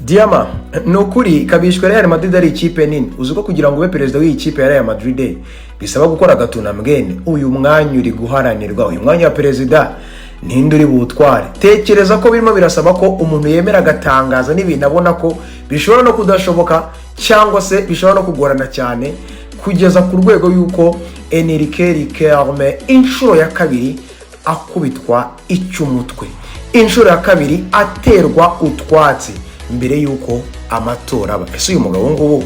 Diama, ni ukuri kabishwe. Real Madrid ari ikipe nini. Uzi ko kugira ngo ube perezida w'iyi kipe ya Real Madrid bisaba gukora agatunambwene? Uyu mwanya uri guharanirwa, uyu mwanya wa perezida, ninde uri buwutware? Tekereza ko birimo birasaba ko umuntu yemera agatangaza n'ibintu abona ko bishobora no kudashoboka cyangwa se bishobora no kugorana cyane, kugeza ku rwego y'uko Enrique Riquelme inshuro ya kabiri akubitwa icy'umutwe, inshuro ya kabiri aterwa utwatsi mbere y'uko amatora aba. Ese uyu mugabo ngubu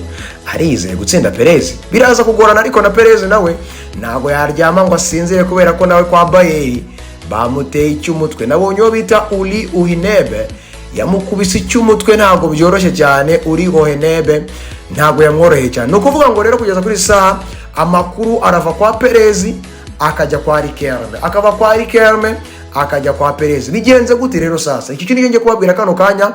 arizeye gutsinda Perez? Biraza kugorana, ariko na Perez nawe ntabwo yaryama ngo asinzire, kubera ko nawe kwa Bayern bamuteye icy'umutwe. Nabonye uwo bita Uli Hoeneß yamukubise icy'umutwe. Ntabwo byoroshye cyane, Uli Hoeneß ntabwo yamworoheye cyane. Ni ukuvuga ngo rero kugeza kuri saha amakuru arava kwa Perez akajya kwa Riquelme, akava kwa Riquelme akajya kwa Perez. Bigenze gute rero sasa? Iki kintu ngiye kubabwira kano kanya,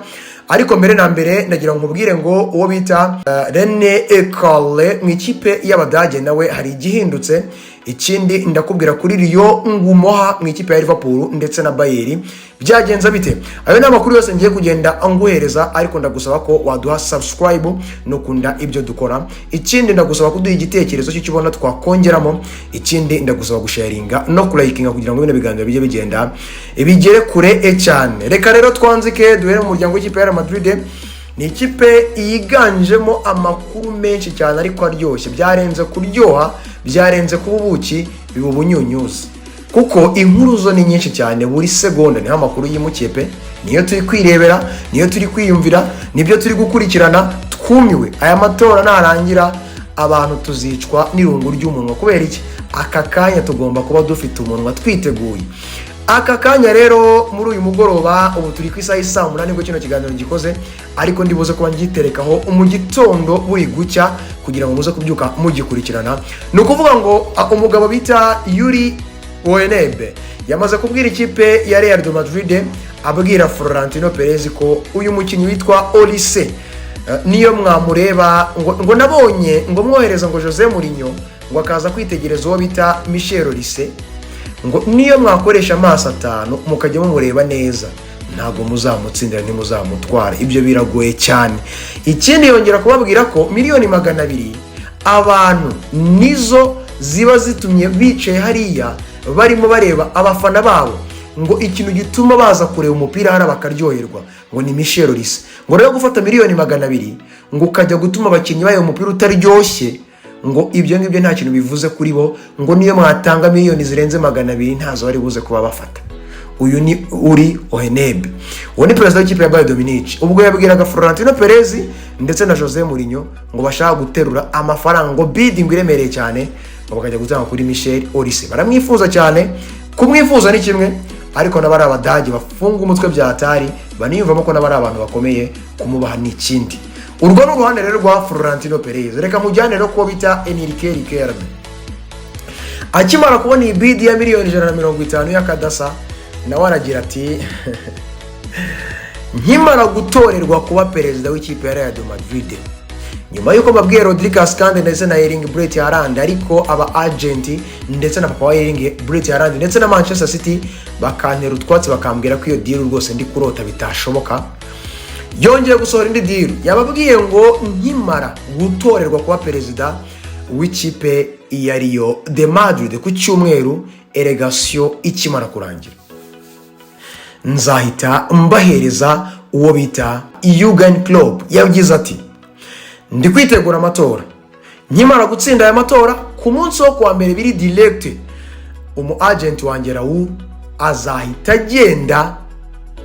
ariko mbere na mbere ndagira ngo nkubwire ngo uwo bita Rene Ekale mu ikipe y'Abadage nawe hari igihindutse. Ikindi ndakubwira kuri Rio Ngumoha mu ikipe ya Liverpool ndetse na Bayern, byagenze bite? Ayo ni amakuru yose ngiye kugenda nguhereza, ariko ndagusaba ko waduha subscribe nukunda ibyo dukora. Ikindi ndagusaba kuduha igitekerezo cy'icyo ubona twakongeramo. Ikindi ndagusaba gusharinga no kurayikinga kugira ngo bino biganiro bijye bigenda bigere kure cyane. Reka rero twanzike, duhere mu muryango w'ikipe ya Real Madrid. Ni ikipe yiganjemo amakuru menshi cyane ariko aryoshye. Byarenze kuryoha, byarenze kuba ubuki, biba ubunyunyuzi, kuko inkuru zo ni nyinshi cyane. Buri segonda niho amakuru yimukiye pe. Niyo turi kwirebera, niyo turi kwiyumvira, nibyo turi gukurikirana. Twumiwe. Aya matora narangira abantu tuzicwa n'irungu ry'umunwa. Kubera iki? Aka kanya tugomba kuba dufite umunwa twiteguye. Aka kanya rero, muri uyu mugoroba, ubu turi ku isaha y'i 8:00 nibwo kino kiganiro gikoze, ariko ndibuze kuba ngiterekaho mu gitondo buri gucya kugira ngo muze kubyuka mugikurikirana. Ni ukuvuga ngo umugabo bita Uli Hoeneß yamaze kubwira ikipe ya Real de Madrid, abwira Florentino Perez ko uyu mukinnyi witwa Olise, niyo mwamureba ngo nabonye ngo mwohereza ngo Jose Mourinho ngo akaza kwitegereza uwo bita Michel Olise, ngo niyo mwakoresha amaso atanu mukajya mumureba neza, ntabwo muzamutsindira, ntimuzamutwara, ibyo biragoye cyane. Ikindi yongera kubabwira ko miliyoni 200 abantu nizo ziba zitumye bicaye hariya barimo bareba abafana babo, ngo ikintu gituma baza kureba umupira hariya bakaryoherwa ngo ni Michel Olise. Ngo rero gufata miliyoni 200 ngo ukajya gutuma abakinnyi bareba umupira utaryoshye, ngo ibyo ngibyo nta kintu bivuze kuri bo, ngo niyo mwatanga miliyoni zirenze 200 ntazo bari buze kuba bafata. Uyu ni Uli Hoeneß, uwo ni perezida w'ikipe ya Bayern Munich, ubwo yabwiraga Florentino Perez ndetse na Jose Mourinho ngo bashaka guterura amafaranga, ngo bid ngo iremereye cyane, ngo bakajya gutanga kuri Michel Olise. Baramwifuza cyane. Kumwifuza ni kimwe, ariko nabo ari Abadage bafunga umutwe bya atari, baniyumvamo ko nabo ari abantu bakomeye, kumubaha ni ikindi. Urwo ni uruhande rero rwa Florentino Perez. Reka mujyane rero kuwo bita Enrique Riquelme. Akimara kubona iyi bid ya miliyoni 150 y'akadasa, nawe aragira ati: "Nkimara gutorerwa kuba perezida w'ikipe ya Real de Madrid, nyuma y'uko babwiye Rodri Cascante ndetse na Erling Braut Haaland, ariko aba agent ndetse na papa wa Erling Braut Haaland ndetse na Manchester City bakantera utwatsi, bakambwira ko iyo deal rwose ndi kurota bitashoboka." Yongeye gusohora indi deal. Yababwiye ngo: "Nkimara gutorerwa kuba perezida w'ikipe ya Real de Madrid ku cyumweru, élection ikimara kurangira, nzahita mbahereza uwo bita Jurgen Klopp." Yagize ati: "Ndi kwitegura amatora. Nkimara gutsinda aya matora ku munsi wo kuwa mbere biri direct, umu agent wanjye Raul azahita agenda,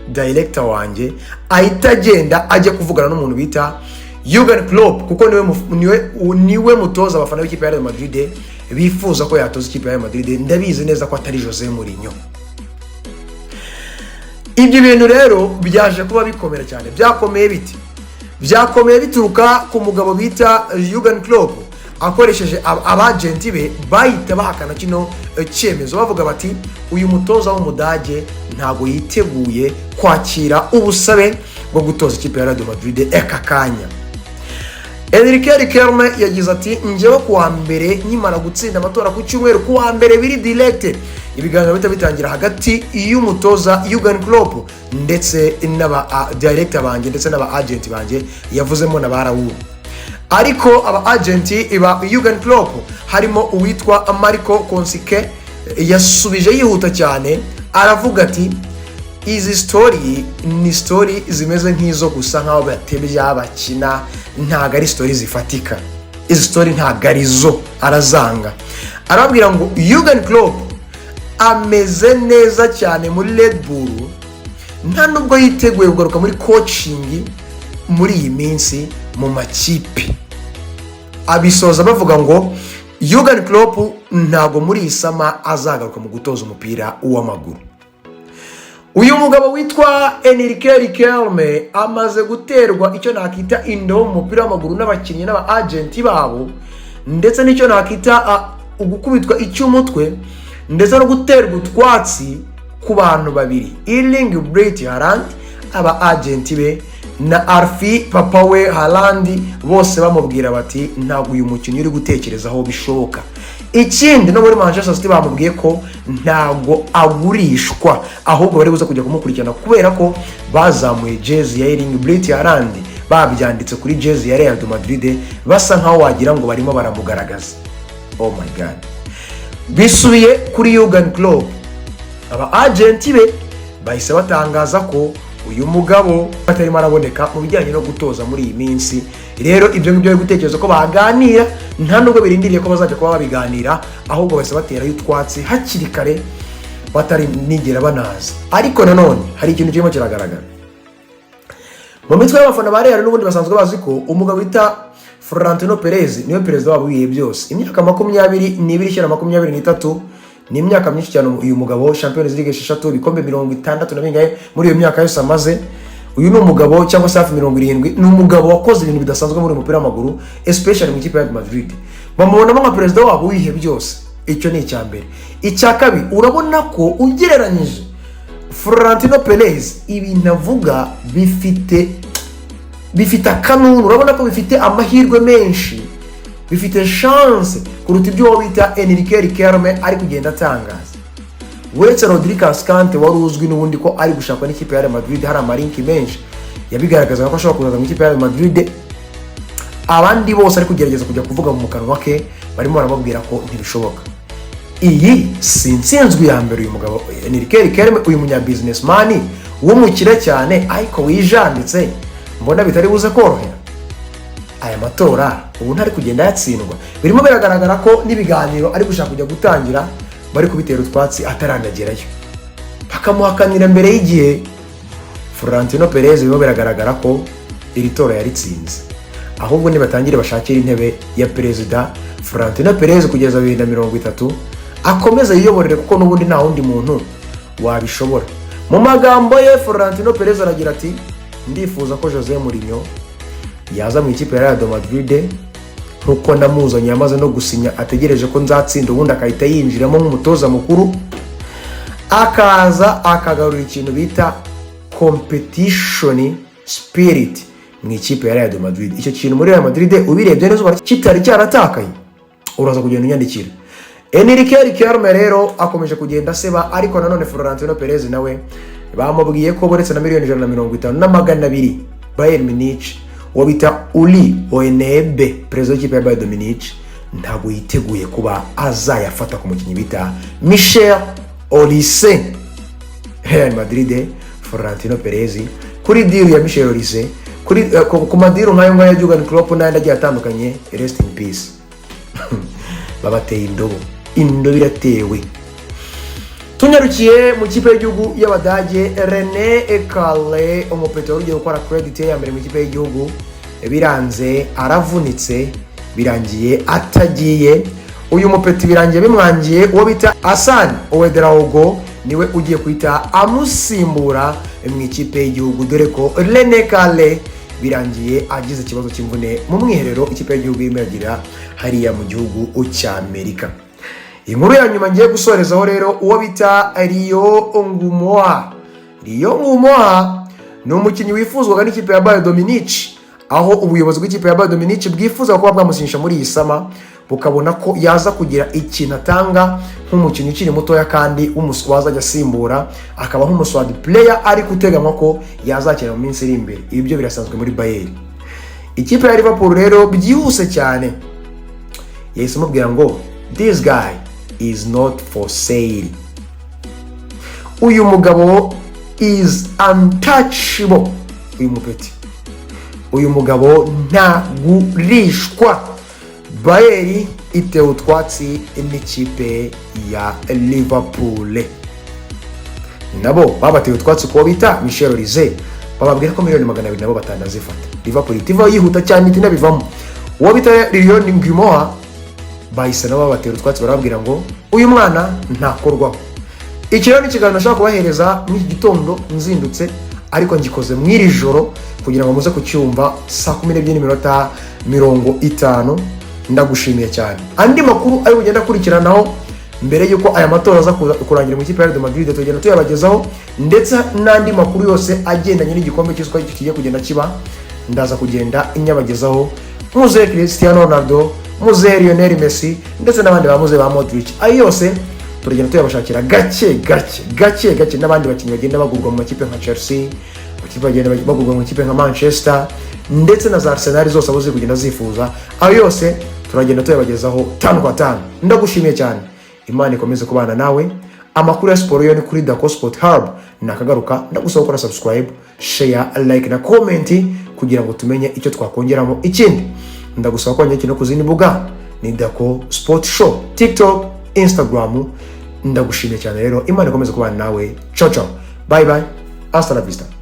director wanjye ahita agenda ajya kuvugana n'umuntu bita Jurgen Klopp, kuko niwe mutoza abafana b'ikipe ya Real Madrid bifuza ko yatoza ikipe ya Real Madrid. Ndabizi neza ko atari Jose Mourinho." Ibyo bintu rero byaje kuba bikomera cyane. Byakomeye biti? Byakomeye bituruka ku mugabo bita Jurgen Klopp akoresheje abagenti be, bahita bahakana kino cyemezo, bavuga bati: "Uyu mutoza w'Umudage ntabwo yiteguye kwakira ubusabe bwo gutoza ikipe ya Real Madrid aka kanya." Enrique Riquelme yagize ati: "Njyewe kuwa mbere, nkimara gutsinda amatora ku cyumweru, kuwa mbere biri direct, Ibiganiro bihita bitangira hagati y'umutoza Jurgen Klopp ndetse n'aba director banjye ndetse n'aba agent banjye, yavuzemo na ba Raul. Ariko aba agent ba Jurgen Klopp, harimo uwitwa Marco Konsike, yasubije yihuta cyane, aravuga ati: "Izi story ni story zimeze nk'izo gusa nk'aho batebya bakina, ntabwo ari story zifatika, izi story ntabwo ari zo." Arazanga, arababwira ngo Jurgen Klopp ameze neza cyane muri Red Bull, nta nubwo yiteguye kugaruka muri coaching muri iyi minsi mu makipe. Abisoza bavuga ngo Jurgen Klopp ntabwo muri iyi summer azagaruka mu gutoza umupira w'amaguru. Uyu mugabo witwa Enrique Riquelme amaze guterwa icyo nakita indobo mu mupira w'amaguru n'abakinnyi n'aba agent babo, ndetse n'icyo nakita ugukubitwa icy'umutwe, ndetse no guterwa utwatsi ku bantu babiri: Erling Braut Haaland, aba agent be, na Alfie, papa we Haaland. Bose bamubwira bati: "Ntabwo uyu mukinnyi uri gutekerezaho bishoboka." Ikindi, no muri Manchester City bamubwiye ko ntabwo agurishwa, ahubwo bari buze kujya kumukurikirana, kubera ko bazamuye jezi ya Erling Braut Haaland, babyanditse kuri jezi ya Real de Madrid, basa nkaho wagira ngo barimo baramugaragaza. Oh my God! Bisubiye kuri Jurgen Klopp, aba agent be bahise batangaza ko uyu mugabo atarimo araboneka mu bijyanye no gutoza muri iyi minsi. Rero ibyo ngibyo bari gutekereza ko baganira, nta nubwo birindiriye ko bazajya kuba babiganira, ahubwo bahise baterayo utwatsi hakiri kare, batari nigera banaza. Ariko nanone hari ikintu kirimo kiragaragara mu mitwe y'abafana ba Real. N'ubundi basanzwe bazi ko umugabo bita Florentino Perez niwe perezida wabo w'ibihe byose. Imyaka 22 ishyira 23 ni imyaka myinshi cyane. Uyu mugabo, Champions League esheshatu, ibikombe 60 na bingahe muri iyo myaka yose amaze. Uyu ni umugabo, cyangwa se hafi 70, ni umugabo wakoze ibintu bidasanzwe muri uyu mupira w'amaguru, especially mu ikipe ya Real Madrid. Bamubonamo nka perezida wabo w'ibihe byose. Icyo ni icya mbere. Icya kabiri, urabona ko ugereranyije Florentino Perez, ibintu avuga bifite akanunu, urabona ko bifite amahirwe menshi, bifite chance kuruta ibyo uwo bita Enrique Riquelme ari kugenda atangaza. Uretse Rodri Cascante wari uzwi n'ubundi ko ari gushakwa n'ikipe ya Real Madrid, hari ama link menshi yabigaragazaga ko ashobora kuzaza mu ikipe ya Real Madrid, abandi bose ari kugerageza kujya kuvuga mu kanwa ke barimo baramubwira ko ntibishoboka. Iyi si intsinzwi ya mbere uyu mugabo Enrique Riquelme, uyu munya businessman w'umukire cyane ariko wijanditse, mbona bitari buze korohera. Aya matora ubu ntari kugenda yatsindwa. Birimo biragaragara ko n'ibiganiro ari gushaka kujya gutangira bari kubitera utwatsi ataranagerayo, bakamuhakanira mbere y'igihe. Florentino Perez birimo biragaragara ko iri tora yaritsinze, ahubwo nibatangire bashakire intebe ya perezida Florentino Perez kugeza 2030, akomeze yiyoborere, kuko n'ubundi nta wundi muntu wabishobora. Mu magambo ye, Florentino Perez aragira ati: "Ndifuza ko Jose Mourinho yaza mu ikipe ya Real Madrid nkuko namuzanye, yamaze no gusinya, ategereje ko nzatsinda, ubundi akahita yinjiramo nk'umutoza mukuru, akaza akagarura ikintu bita competition spirit mu ikipe ya Real Madrid." Icyo kintu muri Real Madrid, ubirebye neza, ubona kitari cyaratakaye. Uraza kugenda unyandikira. Enrique Riquelme rero akomeje kugenda aseba, ariko nanone Florentino Perez nawe bamubwiye ko buretse na miliyoni 150 na 200, Bayern Munich, uwo bita Uli Hoeneß, perezida w'ikipe ya Bayern Munich, ntabwo yiteguye kuba azayafata ku mukinnyi bita Michel Olise. Real Madrid, Florentino Perez, kuri deal ya Michel Olise, kuri ku ma deal nk'ayo ngayo ya Jurgen Klopp n'ayandi agiye atandukanye, rest in peace. Babateye indobo, indobo iratewe. Tunyarukiye mu kipe y'igihugu y'Abadage, Rene Kalle, umupeti wari ugiye gukora credit ye ya mbere mu ikipe y'igihugu, biranze aravunitse, birangiye atagiye. Uyu mupeti birangiye bimwangiye. Uwo bita Asani Ouedraogo niwe ugiye guhita amusimbura mu ikipe y'igihugu, dore ko Rene Kalle birangiye agize ikibazo cy'imvune mu mwiherero ikipe y'igihugu irimo iragira hariya mu gihugu cy'Amerika. Inkuru ya nyuma ngiye gusorezaho rero, uwo bita Rio Ngumoha. Rio Ngumoha ni umukinnyi wifuzwaga n'ikipe ya Bayern Munich, aho ubuyobozi bw'ikipe ya Bayern Munich bwifuza kuba bwamusinyisha muri iyi summer. bukabona ko yaza kugira ikintu atanga nk'umukinnyi ukiri mutoya kandi wazajya asimbura, akaba nk'umu squad player, ariko uteganywa ko yazakina mu minsi iri imbere. Ibi byo birasanzwe muri Bayern. Ikipe ya Liverpool rero byihuse cyane yahise imubwira ngo "This guy is not for sale." Uyu mugabo is untouchable. Uyu mupeti, uyu mugabo ntagurishwa. Bayern itewe utwatsi n'ikipe ya Liverpool. Nabo babateye utwatsi kuwo bita Michel Olise, bababwira ko miliyoni 200 nabo batanazifata. Liverpool itiva yihuta cyane, itinabivamo. Uwo bita Lilian Ngumoha bahise nabo babatera utwatsi, barababwira ngo uyu mwana ntakorwaho. Iki rero ni ikiganiro nashaka kubahereza muri iki gitondo nzindutse, ariko ngikoze mu iri joro kugira ngo muze kucyumva saa 12:50. Ndagushimiye cyane. Andi makuru ari bugenda akurikiranaho mbere y'uko aya matora aza kurangira mu ikipe ya Real Madrid, tugenda tuyabagezaho, ndetse n'andi makuru yose agendanye n'igikombe cy'isi kigiye kugenda kiba, ndaza kugenda nyabagezaho. Muze Cristiano Ronaldo, muze Lionel Messi, ndetse n'abandi ba muze ba Modric, ayo yose turagenda tuyabashakira gake gake gake gake, n'abandi bakinnyi bagenda bagurwa mu makipe nka Chelsea, amakipe bagenda bagurwa mu makipe nka Manchester ndetse na za Arsenal zose, abo ziri kugenda zifuza, ayo yose turagenda tuyabagezaho tanu kwa tanu. Ndagushimiye cyane, Imana ikomeze kubana nawe. Amakuru ya siporo yo ni kuri Dako Sport Hub, nakagaruka. Ndagusaba gukora subscribe, share, like na comment kugira ngo tumenye icyo twakongeramo. Ikindi, ndagusaba ko no ku zindi mbuga ni Dako Sport Show, TikTok, Instagram. Ndagushimiye cyane rero, Imana ikomeze kubana nawe. Ciao ciao, bye bye, hasta la vista.